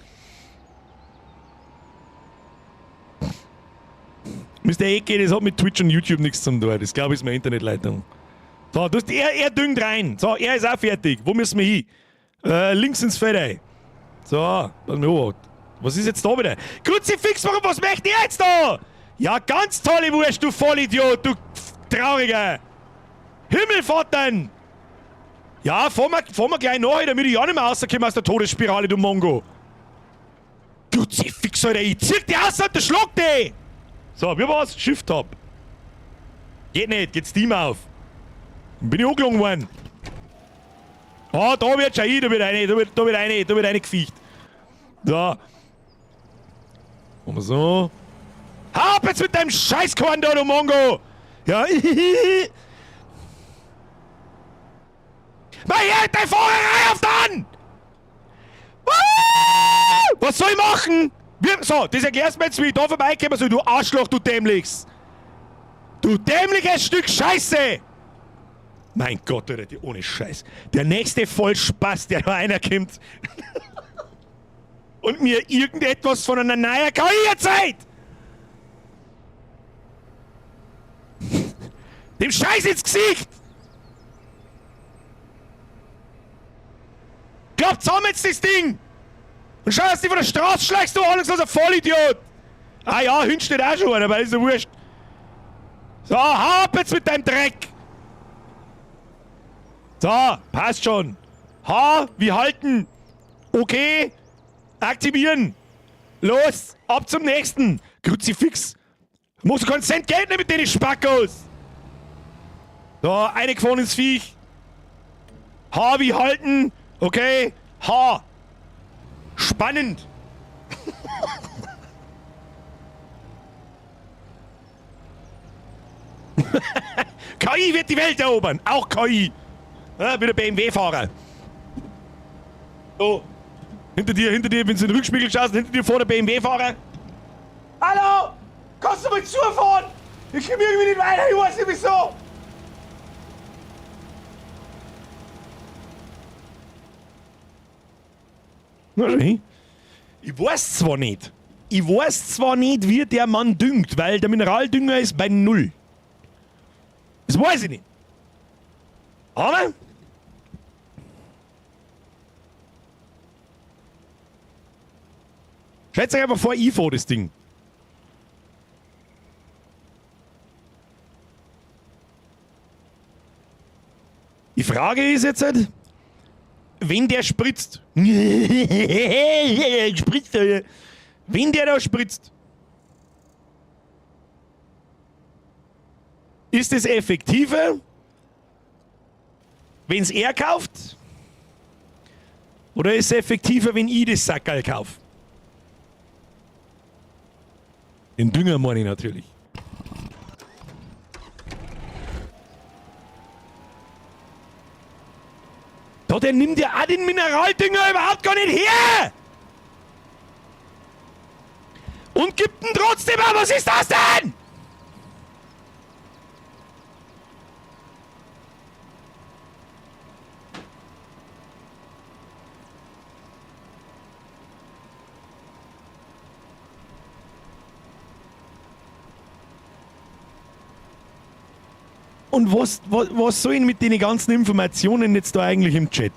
Mr. Ecke, das hat mit Twitch und YouTube nichts zu tun. Das glaube ich ist meine Internetleitung. So, du hast, er düngt rein. So, er ist auch fertig. Wo müssen wir hin? Links ins Feld ein. So, pass mir auf. Was ist jetzt da wieder? Kruzifix, warum, was möchte er jetzt da? Ja, ganz tolle Wurst, du Vollidiot, du Trauriger. Himmelvatern! Ja, fahren wir gleich nach, damit ich auch nicht mehr rauskomme aus der Todesspirale, du Mongo. Kruzifix, Alter, ich zieh dich aus und schlag dich! So, wie war's? Shift Tab. Geht nicht, geht Steam auf. Dann bin ich angelogen worden. Ah, da wird schon hin, da wird eine gefiecht. So. Machen wir so. Hau ab jetzt mit deinem Scheißkorn da, du Mongo! Ja, Mach hier deine Fahrerei auf dann! Was soll ich machen? So, das erklärst du mir jetzt, wie ich da vorbeikommen soll, du Arschloch, du dämlichs! Du dämliches Stück Scheiße! Mein Gott, Alter, ohne Scheiß. Der nächste Vollspaß, der da einer kommt und mir irgendetwas von einer neuen KI erzählt! Dem Scheiß ins Gesicht! Klappt zusammen jetzt das Ding! Und schau, dass du von der Straße schlägst, du ahnungsloser Vollidiot! Ah ja, hinten steht auch schon einer, aber ist ja wurscht. So, hau ab jetzt mit deinem Dreck! So, passt schon. H, wir halten. Okay, aktivieren. Los, ab zum nächsten. Kruzifix. Musst du keinen Cent Geld nehmen mit den Spackos. So, eine gefahren ins Viech. H, wie halten. Okay, H. Spannend. KI wird die Welt erobern. Auch KI. Ja, wieder BMW-Fahrer. So. Hinter dir, wenn du in den Rückspiegel schaust, hinter dir vor der BMW-Fahrer. Hallo! Kannst du mal zufahren? Ich komme irgendwie nicht weiter, ich weiß nicht wieso. Na schön. Ich weiß zwar nicht. Ich weiß zwar nicht, wie der Mann düngt, weil der Mineraldünger ist bei null. Das weiß ich nicht. Aber stellt euch einfach vor, ich fahr das Ding. Die Frage ist jetzt halt, wenn der spritzt. Spritzt er. Wenn der da spritzt, ist es effektiver, wenn es er kauft? Oder ist es effektiver, wenn ich das Sackerl kaufe? Den Dünger meine ich natürlich. Da, der nimmt ja auch den Mineraldünger überhaupt gar nicht her! Und gibt ihn trotzdem an, was ist das denn? Und was soll ich mit den ganzen Informationen jetzt da eigentlich im Chat?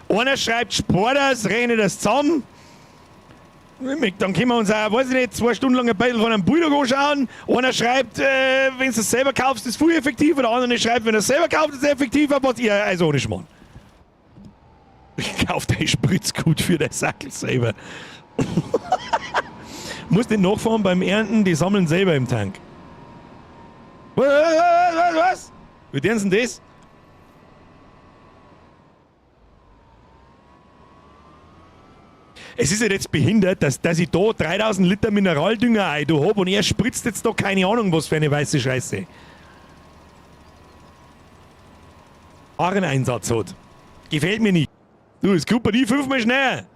Einer schreibt, spar das, rechne das zusammen. Dann können wir uns auch, weiß ich nicht, 2 Stunden lang ein Beidel von einem Bulldog anschauen. Einer schreibt, wenn du es selber kaufst, ist es viel effektiver. Der andere schreibt, wenn du es selber kaufst, ist es effektiver. Was ihr, also ohne Schmarrn. Ich kauf dein Spritzgut für dein Sackel selber. Muss nicht nachfahren beim Ernten, die sammeln selber im Tank. Was? Wie denn denn das? Es ist ja jetzt behindert, dass ich da 3000 Liter Mineraldünger ein da hab und er spritzt jetzt da keine Ahnung was für eine weiße Scheiße. Wareneinsatz hat. Gefällt mir nicht. Du, es kommt bei dir 5-mal schneller.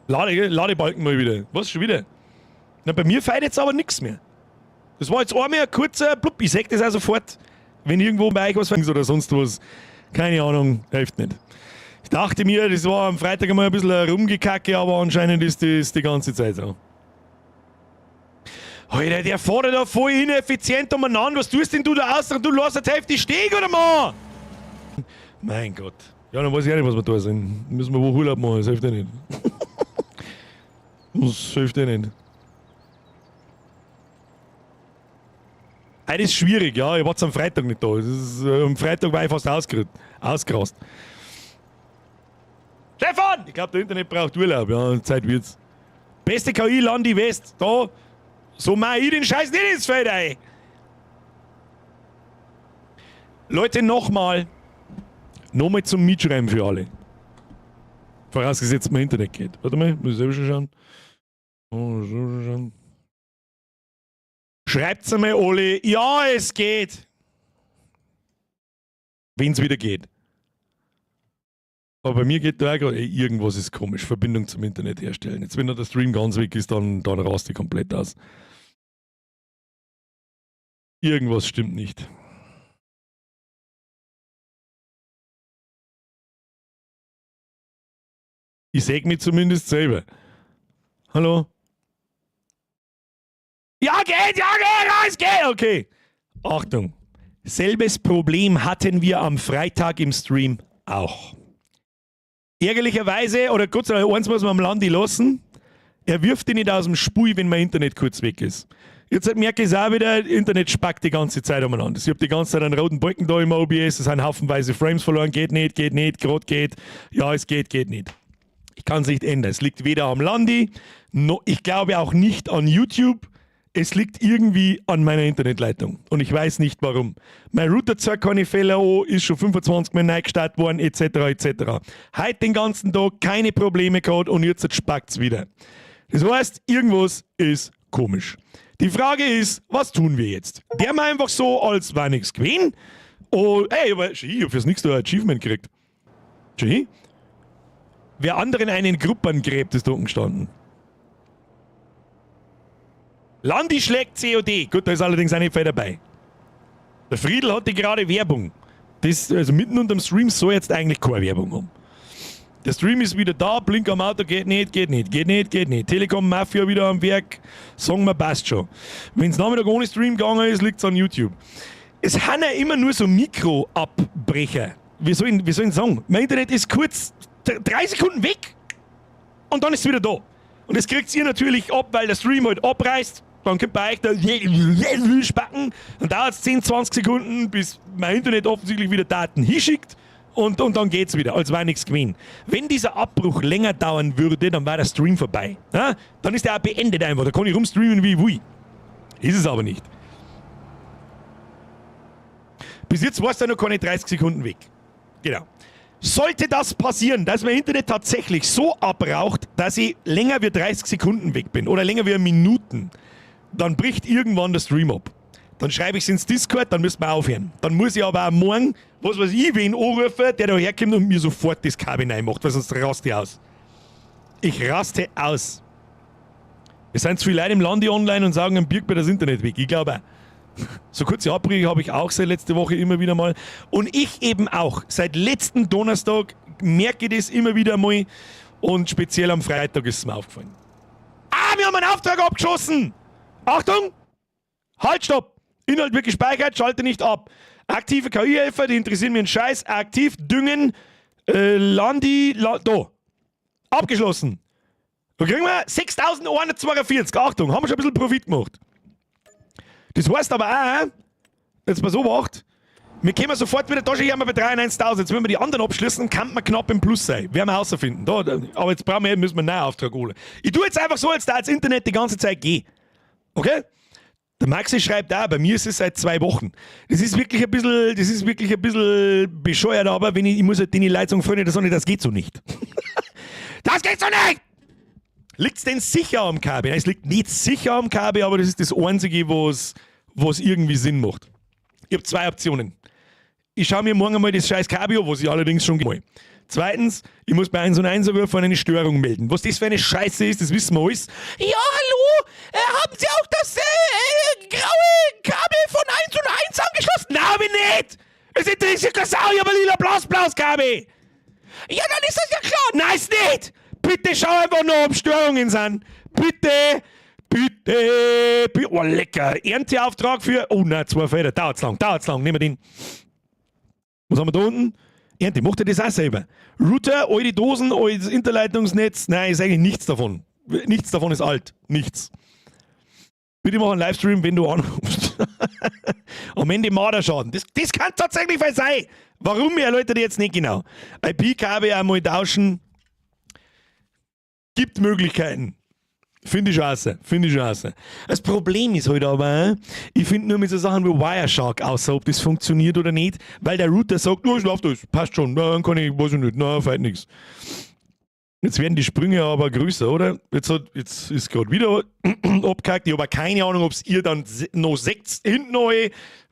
Ladebalken mal wieder. Was, schon wieder? Na, bei mir feiert jetzt aber nix mehr. Das war jetzt einmal ein kurzer Blub. Ich sag das auch sofort, wenn irgendwo bei euch was oder sonst was. Keine Ahnung, hilft nicht. Ich dachte mir, das war am Freitag einmal ein bisschen rumgekacke, aber anscheinend ist das die ganze Zeit so. Alter, der fährt da voll ineffizient umeinander. Was tust denn du da außer? Du lässt die Hälfte stehen, oder Mann? Mein Gott. Ja, dann weiß ich auch nicht, was wir da sind. Müssen wir wo Urlaub machen, das hilft ja nicht. Das hilft ja nicht. Das ist schwierig, ja. Ich war am Freitag nicht da. Das ist, am Freitag war ich fast ausgerast. Stefan! Ich glaub, der Internet braucht Urlaub. Ja, Zeit wird's. Beste KI Landi West. Da, so mach ich den Scheiß nicht ins Feld, ey. Leute, nochmal. Nochmal zum Mitschreiben für alle. Vorausgesetzt, mein Internet geht. Warte mal, muss ich selber schon schauen. Oh, so schauen. Schreibt's einmal alle, ja, es geht. Wenn's wieder geht. Aber bei mir geht da auch gerade, ey, irgendwas ist komisch. Verbindung zum Internet herstellen. Jetzt, wenn da der Stream ganz weg ist, dann rast die komplett aus. Irgendwas stimmt nicht. Ich seh mich zumindest selber. Hallo? Ja, geht, ja, geht, ja, es geht! Okay. Achtung. Selbes Problem hatten wir am Freitag im Stream auch. Ärgerlicherweise, oder Gott sei Dank, eins muss man am Landi lassen, er wirft ihn nicht aus dem Spiel, wenn mein Internet kurz weg ist. Jetzt merke ich es auch wieder, Internet spackt die ganze Zeit umeinander. Ich hab die ganze Zeit einen roten Balken da im OBS, es sind haufenweise Frames verloren, geht nicht, grad geht, ja, es geht, geht nicht. Ich kann's nicht ändern. Es liegt weder am Landi, noch, ich glaube auch nicht an YouTube. Es liegt irgendwie an meiner Internetleitung. Und ich weiß nicht warum. Mein Router zeigt keine Fehler an, ist schon 25 Mal neu gestartet worden, et cetera, et cetera. Heute den ganzen Tag keine Probleme gehabt und jetzt spackt's wieder. Das heißt, irgendwas ist komisch. Die Frage ist, was tun wir jetzt? Der mal einfach so, als war nichts gewesen. Oh, ey, aber ich hab fürs nächste Achievement gekriegt. Schön. Wer anderen einen Gruppern gräbt, ist da unten gestanden. Landi schlägt COD. Gut, da ist allerdings auch nicht viel dabei. Der Friedl hatte gerade Werbung. Das, also mitten unterm Stream soll jetzt eigentlich keine Werbung haben. Der Stream ist wieder da, Blinker am Auto geht nicht, geht nicht, geht nicht, geht nicht. Telekom Mafia wieder am Werk, sagen wir, passt schon. Wenn es Nachmittag ohne Stream gegangen ist, liegt es an YouTube. Es haben ja immer nur so Mikroabbrecher. Wie soll ich sagen? Mein Internet ist kurz 3 Sekunden weg und dann ist es wieder da. Und das kriegt ihr natürlich ab, weil der Stream halt abreißt. Dann kommt bei euch der Spacken. Dann dauert es 10, 20 Sekunden, bis mein Internet offensichtlich wieder Daten hinschickt. Und dann geht's wieder, als wäre nichts gewesen. Wenn dieser Abbruch länger dauern würde, dann war der Stream vorbei. Ja? Dann ist der auch beendet einfach. Da kann ich rumstreamen, wie ich will. Ist es aber nicht. Bis jetzt war es ja noch keine 30 Sekunden weg. Genau. Sollte das passieren, dass mein Internet tatsächlich so abraucht, dass ich länger wie 30 Sekunden weg bin oder länger wie Minuten, dann bricht irgendwann der Stream ab. Dann schreibe ich es ins Discord, dann müssen wir aufhören. Dann muss ich aber auch morgen, was weiß ich, wen anrufen, der da herkommt und mir sofort das Kabel reinmacht, weil sonst raste ich aus. Ich raste aus. Es sind zu viele Leute im Landi online und sagen, am birgt mir das Internet weg. Ich glaube auch. So kurze Abbrüche habe ich auch seit letzte Woche immer wieder mal. Und ich eben auch. Seit letzten Donnerstag merke ich das immer wieder mal. Und speziell am Freitag ist es mir aufgefallen. Ah, wir haben einen Auftrag abgeschossen! Achtung! Halt, stopp! Inhalt wird gespeichert, schalte nicht ab. Aktive KI-Helfer, die interessieren mich einen Scheiß. Aktiv düngen, Landi, La, da. Abgeschlossen. Da kriegen wir 6142. Achtung, haben wir schon ein bisschen Profit gemacht. Das heißt aber auch, jetzt mal so macht, wir kommen sofort wieder, da schon wir bei 93.000. Jetzt, wenn wir die anderen abschließen, kann man knapp im Plus sein. Werden wir herausfinden. Da, aber jetzt brauchen wir, müssen wir einen neuen Auftrag holen. Ich tue jetzt einfach so, als da das Internet die ganze Zeit geht. Okay? Der Maxi schreibt auch, bei mir ist es seit 2 Wochen. Das ist wirklich ein bisschen bescheuert, aber wenn ich, ich muss halt den Leute sagen, Freunde, das, das geht so nicht. Das geht so nicht! Liegt es denn sicher am Kabel? Nein, es liegt nicht sicher am Kabel, aber das ist das Einzige, was irgendwie Sinn macht. Ich habe zwei Optionen. Ich schaue mir morgen einmal das scheiß Kabel an, was ich allerdings schon mal. Zweitens, ich muss bei 1 und 1 anrufen und eine Störung melden. Was das für eine Scheiße ist, das wissen wir alles. Ja, hallo, haben Sie auch das graue Kabel von 1 und 1 angeschlossen? Nein, hab ich nicht! Es interessiert keine Sau, ich hab ein lila Blaus-Blaus-Kabel! Ja, dann ist das ja klar! Nein, ist nicht! Bitte schau einfach nur, ob Störungen sind. Bitte, bitte, bitte. Oh, lecker. Ernteauftrag für. Oh nein, zwei Felder. Dauert's lang, dauert's lang. Nehmen wir den. Was haben wir da unten? Ernte. Macht er das auch selber? Router, alte Dosen, altes Interleitungsnetz. Nein, ist eigentlich nichts davon. Nichts davon ist alt. Nichts. Bitte mach einen Livestream, wenn du anrufst. Am Ende Marderschaden. Das kann tatsächlich sein. Warum, erläutert jetzt nicht genau. IP-Kabel einmal tauschen. Gibt Möglichkeiten. Finde ich scheiße. Finde ich scheiße. Das Problem ist halt aber, ich finde nur mit so Sachen wie Wireshark außer, ob das funktioniert oder nicht, weil der Router sagt, no, es läuft alles, passt schon, na, dann kann ich, weiß ich nicht, na, feit nichts. Jetzt werden die Sprünge aber größer, oder? Jetzt ist gerade wieder abgehackt. Ich habe keine Ahnung, ob es ihr dann noch sechs hinten neu,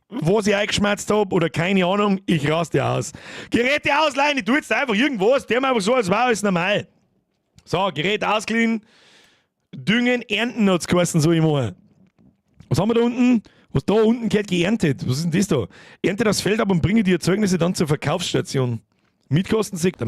was ich eingeschmerzt habe, oder keine Ahnung. Ich raste aus. Geräte ausleihen, ich tue jetzt einfach irgendwas. Der einfach so, als wäre alles normal. So, Gerät ausgeliehen. Düngen, ernten hat's geheißen, so ich machen. Was haben wir da unten? Was da unten gehört geerntet? Was ist denn das da? Ernte das Feld ab und bringe die Erzeugnisse dann zur Verkaufsstation. Mietkosten, der